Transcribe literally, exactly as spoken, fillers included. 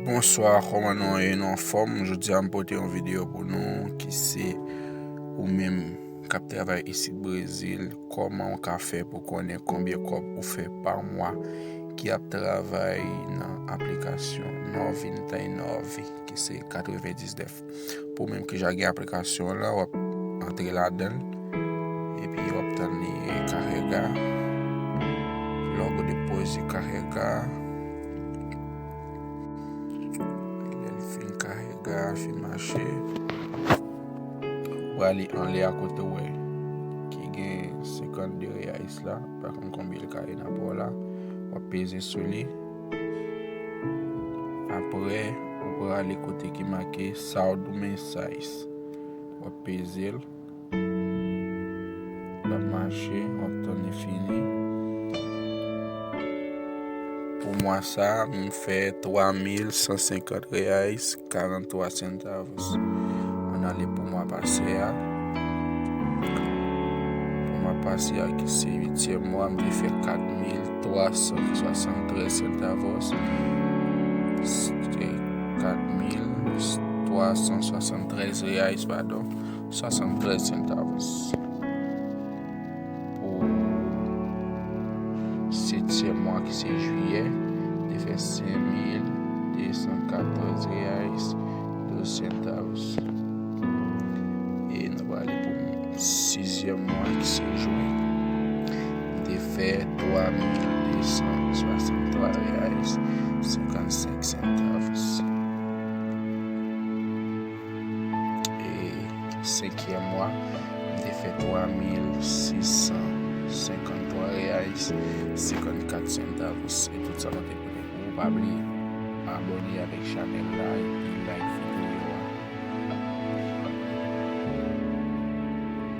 Bonswa, kòman nou ye? Nou anfòm? Jodi a m pote yon videyo pou nou ki se ou menm k ap travay isit Brezil, kòman w ka fè pou konnen konbyen kòb ou fè pa mwa ki ap travay nan aplikasyon Nove Nintay Nove, ki se katrevendiznèf. Pou menm ki ja gen aplikasyon an la, w ap antre ladan l, epi w ap tann li karega. Lè w depoze karega, lè l fin karega, fin mache, ou prale anlè a kote w wè ki gen senkannde reais la, pa konn konbyen l ka ye nan pa w la, w ap peze sou li. Apre, ou prale kote ki make saldo mensais. W ap peze l. L ap mache, w ap tann li fini. Pou mwa sa a, m fè twa mil san senkant reais, karanntwa centavos. Ann ale pou mwa pase a. Pou mwa pase a, ki se uityèm mwa, m te fè kat mil twa san swasanntrèz centavos. Se kat mil twa san swasanntrèz reais, padon, swasanntrèz centavos. Pou setyèm mwa, ki se jiyè, te fè senk mil de san katòz reais, douz centavos. E nou prale pou sizyèm mwa, ki se jen, m te fè twa mil de san swasanntwa reais, senkannsenk centavos. E senkyèm mwa, m te fè twa mil sis san senkanntwa reais, senkannkat centavos. E tout sa mwen te pote pou ou. Pa bliye abòne avèk chanèl la epi like